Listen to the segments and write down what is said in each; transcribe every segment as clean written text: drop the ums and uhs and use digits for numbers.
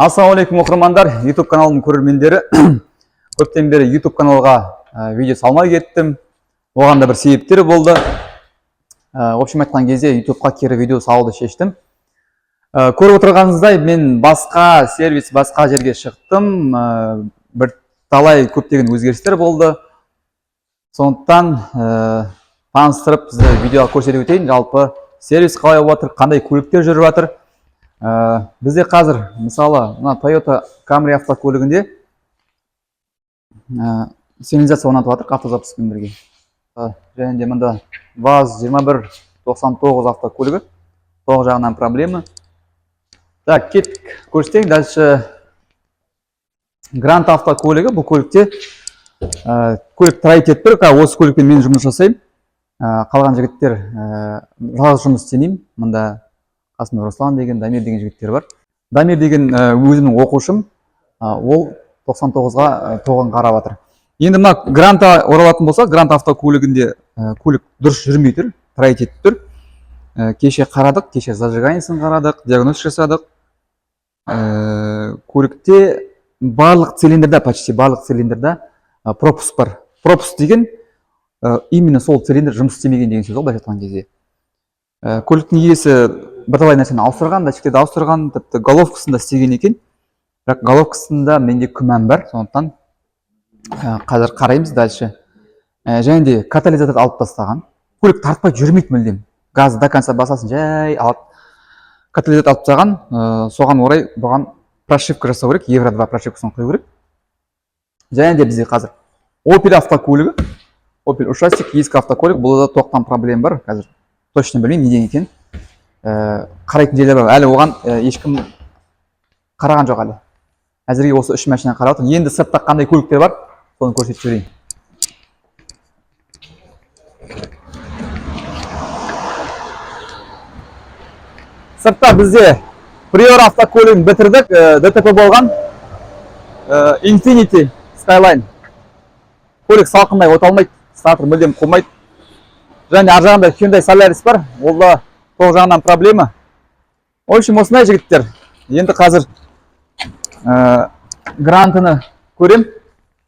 Ассалаумағалейкум, оқырмандар, YouTube каналының көрермендері. Көптен бері YouTube каналға видео салмай кеттім. Оған да бір себептер болды. В общем, айтқан кезде YouTubeқа кері видео салуды шештім. Көріп отырғаныңыздай, мен басқа сервис, басқа жерге шықтым. Бір талай көптеген өзгерістер болды. Сондықтан таныстырып, сізді видеоға көрсетіп өтейін. Жалпы сервис қалай болып жатыр, қандай көліктер жүріп жатыр. Бізде қазір, мысалы, мына Toyota Camry автокөлігінде сигнализация орнатып жатырық автозапускпен бірге. Және де мында ВАЗ 2199 автокөлігі, тоқ жағынан проблема. Так, кеттік, көрсетейін. Дальше Гранта автокөлігі. Бұл көлікте көлік троить етіп тұр. Қазір осы көлікпен мен жұмыс жасаймын. Қалған жігіттер, жалғыз жұмыс істемеймін. Мында қасымда Руслан деген, Дамир деген жігіттер бар. Дамир деген өзімнің оқушым, ол 99-ға тоғын қарап жатыр. Енді мына Гранта оралатын болсақ, Гранта автокөлігінде көлік дұрыс жүрмей тұр, троить етіп тұр. Кеше қарадық, кеше зажиганиесін қарадық, диагностика жасадық. Көлікте барлық цилиндрда, почти барлық цилиндрда пропуск бар. Пропуск деген именно сол цилиндр жұмыс істемеген деген сөз ғой, былайша айтқан кезде. Көліктің иесі бірталай нәрсені ауыстырған, датчиктерді ауыстырған, тіпті головкасын да істеген екен. Бірақ головкасында менде күмән бар, сондықтан қазір қараймыз дальше. Және де катализаторды алып тастаған. Көлік тартпай жүрмейді мүлдем. Газды до конца басасың, жай алады. Катализатор алып тастаған, соған орай бұған прошивка жасау керек, Евро 2 прошивкасын құю керек. Және де бізде қазір Opel автокөлігі, Opel Ушастик, ескі автокөлік, бұл да тоқтан проблема бар. Қазір точно білмеймін неден екенін. Қарайтын жерлер бар. Әлі оған ешкім қараған жоқ әлі. Әзірге осы үш машина қарап жатыр. Енді сыртта қандай көліктер бар, соны көрсетіп жіберейін. Сыртта бізде Приора автокөлігін бітірдік, ДТП болған. Infiniti Skyline. Көлік салқындай от алмайды, стартер мүлдем қумайды. Және ар жағында Hyundai Solaris бар, ол да тоқ жағынан проблема. В общем, осындай, жігіттер. Енді қазір Грантыны көрем.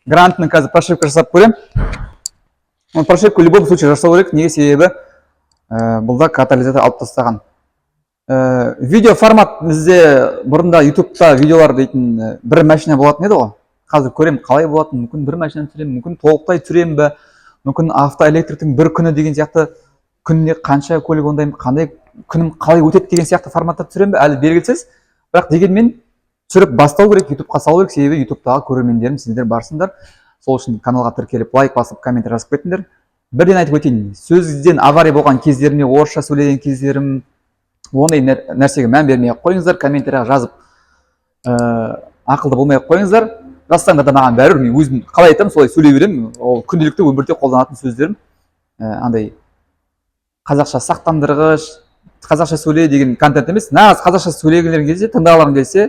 Грантыны қазір прошивка жасап көрем. Ну, прошивку в любом случае жасау керек, неге? Себебі бұл да катализатор алып тастаған. Видео формат бізде бұрында YouTube'та видеолар дейтін бір машина болатын еді ғой. Қазір көрем қалай болатын, мүмкін бір машина түсіремін, мүмкін толықтай түсіремін бе, мүмкін автоэлектриктің бір күні деген сияқты, күніне қанша көлік ондаймын, қандай күнім қалай өтеді деген сияқты форматта түсіремін бе, әлі белгісіз. Бірақ дегенмен түсіріп бастау керек, YouTubeқа салу керек, себебі YouTube'тағы көрермендерім сіздер барсыңдар. Сол үшін каналға тіркеліп, лайк басып, комментарий жазып кетіңдер. Бірден айтып өтейін, сөзден авария болған кездеріме, орысша сөйлеген кездерім, ондай нәрсеге мән бермей ақ қойыңыздар, комментарийға жазып ақылды болмай ақ қойыңыздар. Жазсаңдар да маған бәрібір, мен өзім қалай айтамын, солай сөйлей беремін. Ол күнделікті өмірде қолданатын сөздерім. Андай қазақша сақтандырғыш, қазақша сөйле деген контент емес. Нағыз қазақша сөйлегілерің келсе, тыңдағыларың келсе,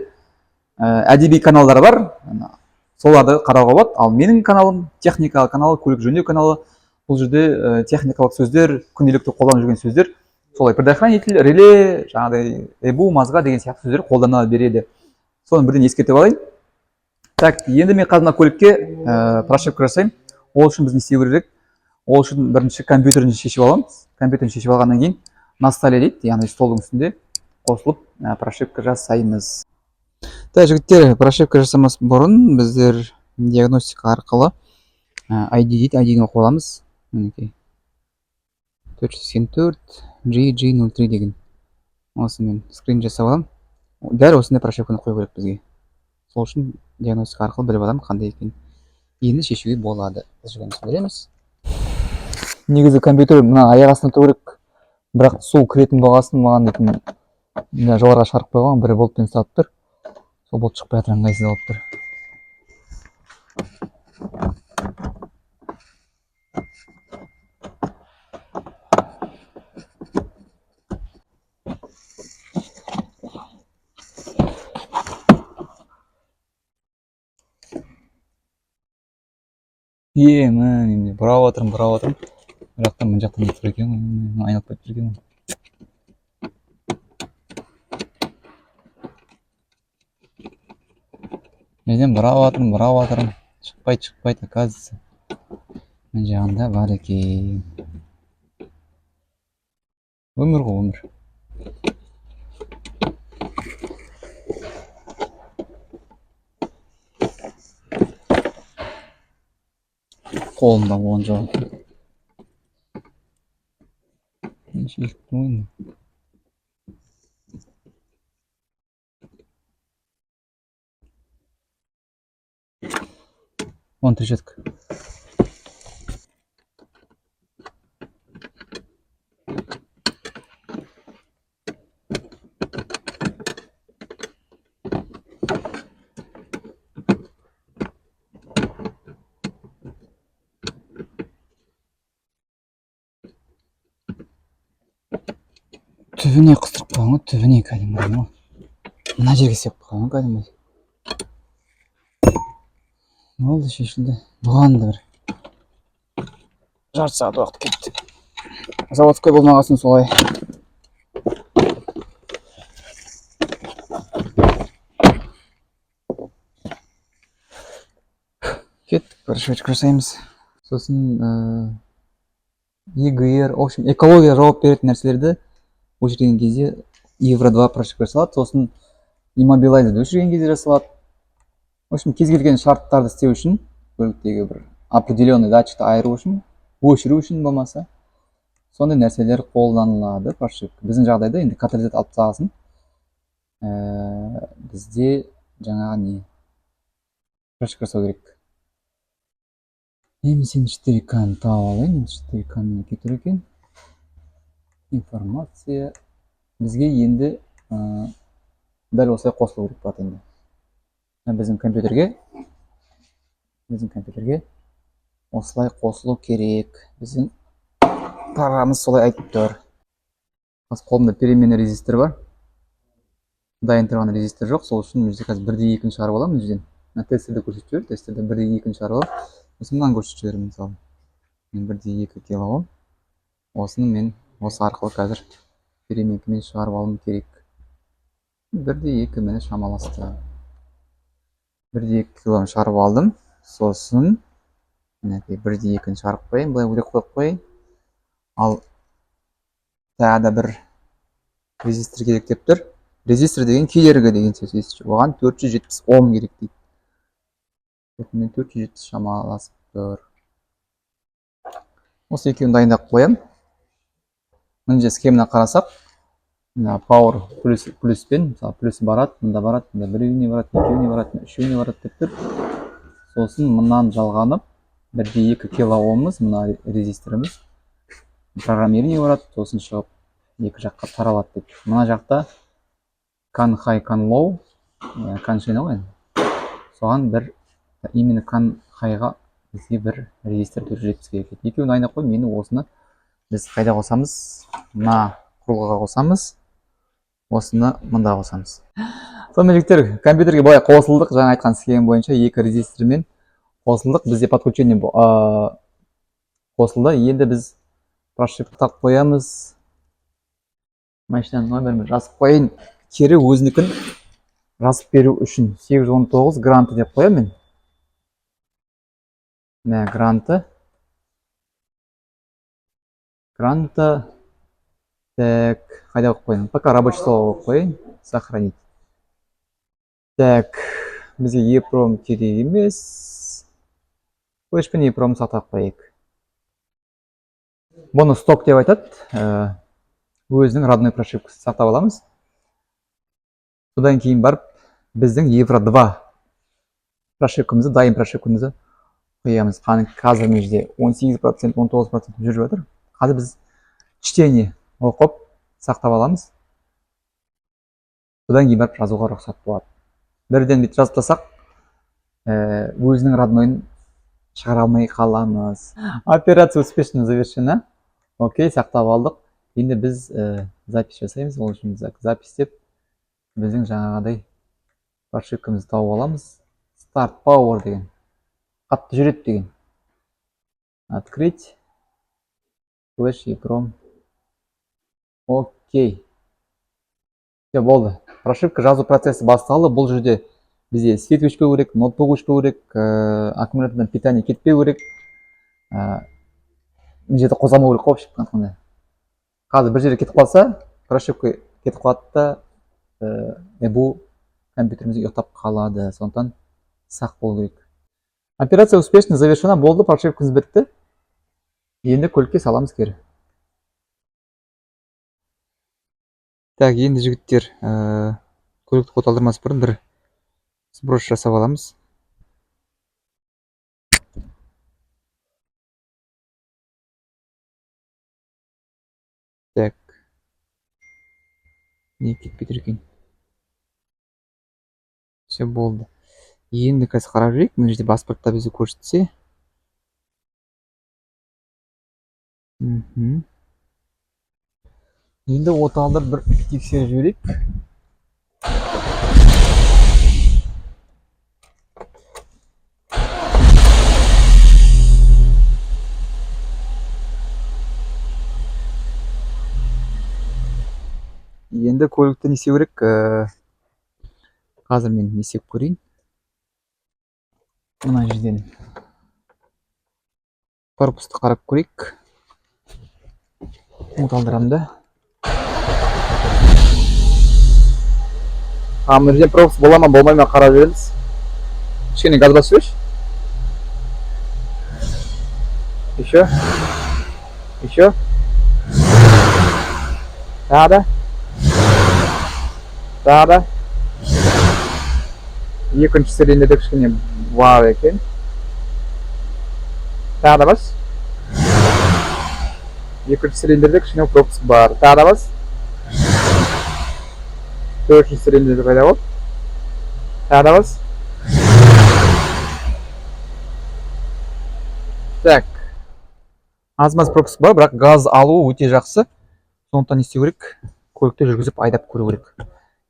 әдеби каналдар бар, ана, соларды қарауға болады. Ал менің каналым техникалық канал, көлік жөндеу каналы. Бұл жерде техникалық сөздер, күнделікті қолданып жүрген сөздер, солай предохранитель, реле, жаңағыдай ЭБУ, мазга деген сияқты сөздер қолдана береді. Соны бірден ескертіп алайын. Так, енді мен қазір мына көлікке прошивка жасаймын. Ол үшін біз не істеу керек? Ол үшін бірінші компьютерін шешіп аламыз. Компьютерін шешіп алғаннан кейін на столе дейді, яғни столдың үстінде қосылып прошивка жасаймыз. Так, жігіттер, прошивка жасамас бұрын біздер диагностика арқылы ID дейді, ID-ні оқып аламыз. Мінекей, 484 GG03 деген. Осымен скрин жасап аламын. Дәл осындай прошивканы қою керек бізге. Сол үшін диагностика арқылы біліп аламын қандай екенін. Енді шешуге болады. Зажигание сөндіреміз. Негізі компьютер мына аяқ астында тұру керек, бірақ су кіретін болғасын маған дейтін мына жоғарыға шығарып қойған, бір болтпен ұсталып тұр. Сол болт шықпай жатыр, ыңғайсыз болып тұр. Е, міне, бұрап жатырмын, бұрап жатырмын, бірақ та мына жақтан тұр екен ғой, айналып кетіп тұр екен ғой. Неден бұрап жатырмын, бұрап жатырмын, шықпайды, шықпайды. Оказывается, мына жағында бар екен. Өмір ғой, өмір. Қолымда болған жоқ екен. Неше іліктім ғой енді. Вон трещотка. Түбіне қыстырып қойған ғой, түбіне кәдімгі ғой. Мына жерге сеп қойған ғой кәдімгі. Болды, шешілді. Бұған да бір жарты сағат уақыт кетті. Заводской болмағасын солай. Кеттік, бір швечка жасаймыз. Сосын ЕГР, в общем, экология жауап беретін нәрселерді өшірген кезде Евро 2 прошивка жасалады, сосын иммобилайзерді өшірген кезде жасалады. В общем, кез келген шарттарды істеу үшін, көліктегі бір определенный датчикті айыру үшін, өшіру үшін болмаса, сондай нәрселер қолданылады прошивка. Біздің жағдайда енді катализатор алып тастағасын, бізде жаңағы не прошивка жасау керек. М74К-ны тауып алайын. М74К мінекей тұр екен. Информация бізге енді дәл осылай қосылу керек болады енді. Мына біздің компьютерге осылай қосылу керек. Біздің программамыз солай айтып тұр. Қазір қолымда переменный резистор бар. Дайын тұрған резистор жоқ, сол үшін мына жерде қазір 1,2-ні шығарып аламын мына жерден. Мына тестерде көрсетіп жібер, тестерде 1,2-ні шығарып аламын. Сосын мынаны көрсетіп жіберемін мысалы. Мен 1,2 килоом. Осыны мен осы арқылы қазір переменкамен шығарып алуым керек. 1,2 міне шамаласты. 1,2 килоны шығарып алдым. Сосын мінекей 1,2-ні шығарып қояйын, былай бөлек қойып қояйын. Ал тағы да бір резистор керек деп тұр. Резистор деген кедергі деген сөз. Оған 470 ом керек дейді. 470 шамаласып тұр. Осы екеуін дайындап қоямын. Мына жерде схеманы қарасақ, мына power плюс плюспен, мысалы, плюс барады, мында барады, мында біреуіне барады, екеуіне барады, үшеуіне барады деп тұр. Сосын мынаны жалғанып, 1,2 килоомымыз, мына резисторымыз программирование барады, сосын шығып екі жаққа таралады деп. Мына жақта CAN high, CAN low, CAN шина ғой енді. Соған бір именно CAN high-ға бізге бір резистор 470 керек еді. Екеуін дайындап қойдым. Енді осыны біз қайда қосамыз? Мына құрылғыға қосамыз. Осыны мында қосамыз. Сонымен, жігіттер, компьютерге былай қосылдық. Жаңа айтқан схема бойынша екі резистормен қосылдық. Бізде подключение қосылды. Енді біз прошивка тағып қоямыз. Машинаның номерін жазып қояйын. Кері өзінікін жазып беру үшін 819 гранты деп қоямын мен. Міне, гранты. Гранта. Так, қайда қойып қояйын? Пока рабочий стол қойып қояйын. Сохранить. Так, бізге EEPROM керек емес. Флеш пен EEPROM сақтап қояйық. Бұны сток деп айтады. Өзінің родной прошивкасын сақтап аламыз. Содан кейін барып біздің Евро 2 прошивкамызды, дайын прошивкамызды қоямыз. Қазір мына жерде 18%, 19% жүріп жатыр. Қазір біз чтение оқып сақтап аламыз. Содан кейін барып жазуға рұқсат болады. Бірден бүйтіп жазып тастасақ, өзінің роднойын шығара алмай қаламыз. Операция успешно завершена. Окей, сақтап алдық. Енді біз запись жасаймыз. Ол үшін запись деп біздің жаңағыдай прошивкамызды тауып аламыз. Start Power деген. Қатты жүреді деген. Открыть. Flash EEPROM. Окей. Все, болды. Прошивка жазу процесі басталды. Бұл жерде Бізде свет өшпеу керек, ноутбук өшпеу керек, аккумулятордан питание кетпеу керек. Мына жерде қозғалмау керек қой, вообще айтқанда. Қазір бір жерге кетіп қалса, прошивка кетіп қалады да, бұл компьютеріміз ұйықтап қалады. Сондықтан сақ болу керек. Операция успешно завершена болды, прошивкамыз бітті. Енді көлікке саламыз кері. Так, енді жігіттер, көлікті оталдырмас бұрын бір сброс жасап аламыз. Так. Не кетпей тұр екен. Все болды. Енді қазір қарап жүрейік. Мына жерде паспортта бізді көрсетсе. Енді оталдырып бір тексеріп жіберейік. Енді көлікті не істеу керек? Қазір мен не істеп көрейін. Мына жерден корпусты қарап көрейік. Оталдырамын да. Мына жерден пропуск бола ма, болмай ма қарап жібереміз. Кішкене газ басып жіберші. Еще. Еще. Тағы да. Тағы да. Екінші цилиндрде кішкене бар екен. Тағы да бас. Екінші цилиндрде кішкене пропуск бар. Тағы да бас. Төртінші цилиндрде пайда болды. Тағы да бас. Так. Аз-маз пропуск бар, бірақ газ алу өте жақсы. Сондықтан не істеу керек? Көлікті жүргізіп айдап көру керек.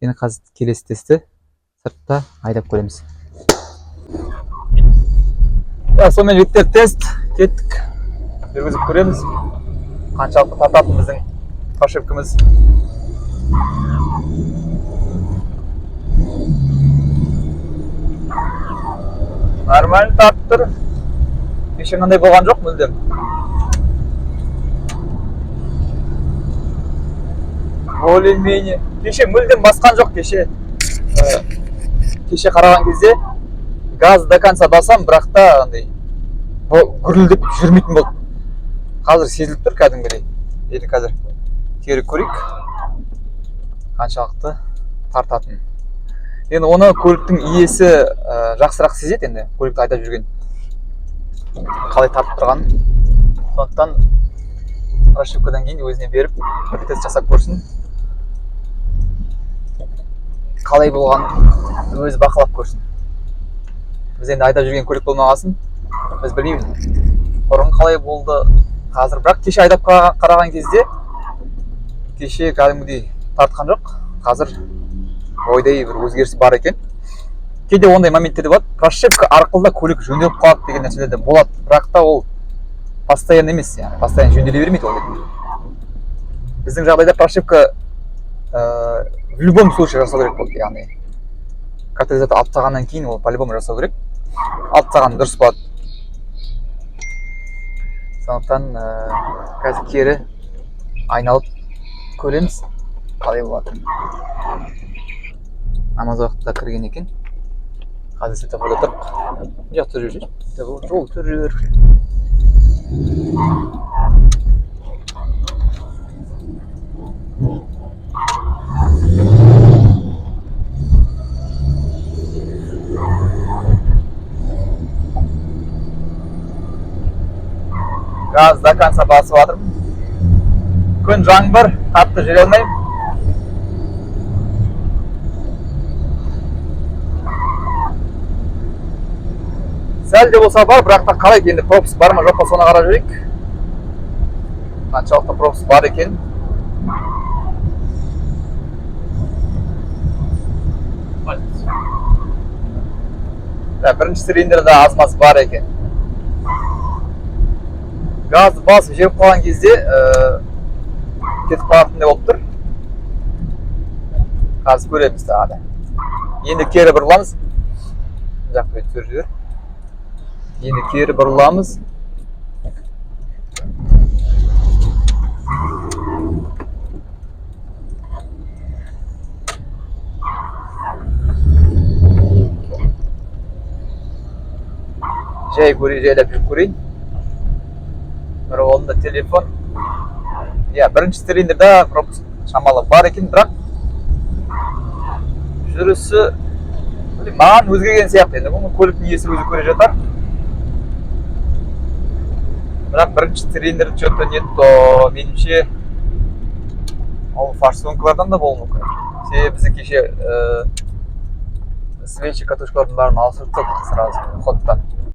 Енді қазір келесі тестті сыртта айдап көреміз. Сонымен жігіттер, тест кеттік. Жүргізіп көреміз. Қаншалықты тартатын біздің прошивкамыз. Нормально тартып тұр. Кеше мынандай болған жоқ мүлдем. Более-менее. Кеше мүлдем басқан жоқ кеше. Кеше қараған кезде газ до конца басам, бірақ та андай гүрілдеп жүрмейтін болды. Қазір сезіліп тұр кәдімгідей. Енді қазір кері көрейік қаншалықты тартатын. Енді оны көліктің иесі жақсырақ сезеді енді, көлікті айдап жүрген қалай тартып тұрғанын. Сондықтан прошивкадан кейін өзіне беріп бір тест жасап көрсін. Қалай болғанын өзі бақылап көрсін. Біз енді айдап жүрген көлік болмағасын біз білмейміз бұрын қалай болды, қазір. Бірақ кеше айдап қараған кезде кеше кәдімгідей тартқан жоқ. Қазір ойдай бір өзгеріс бар екен. Кейде ондай моменттер де болады. Прошивка арқылы да көлік жөнделіп қалады деген нәрселер де болады. Бірақ та ол постоянно емес, яғни постоянно жөнделе бермейді ол. Біздің жағдайда прошивка в любом случае жасау керек болды, яғни катализатор алып тастағаннан кейін ол по-любому жасау керек. Алып тастаған дұрыс болады. Сондықтан қазір кері айналып көреміз қалай болатынын. Намаз уақытында кірген екен. Қазір светофорда тұрып, мына жақта жүр, жүр. Жол тұр, жүр. Газ до конца басып жатырмын. Күн жаңбыр, қатты жүре алмаймын. Сәл де болса бар, бірақ та қарайық енді пропуск бар ма жоқ па соны қарап жүрейік. Қаншалықты пропуск бар екен. Бірінші цилиндрда аз-маз бар екен. Газ басып жеп қалған кезде кетіп қалатындай болып тұр. Қазір көреміз тағы да. Енді кері бұрыламыз. Мына жақты түсіріп жібер. Енді кері бұрыламыз. Жай көре, жайлап жүріп көрейін. Бір қолымда телефон. Иә, бірінші цилиндрда пропуск шамалы бар екен, бірақ жүрісі, білмеймін, маған өзгерген сияқты. Енді бұны көліктің иесі өзі көре жатар. Бірақ бірінші цилиндр че-то не то, меніңше, ол форсункалардан да болуы мүмкін, себебі бізде кеше свечи, катушкалардың бәрін ауыстырып тастадық сразу ходта.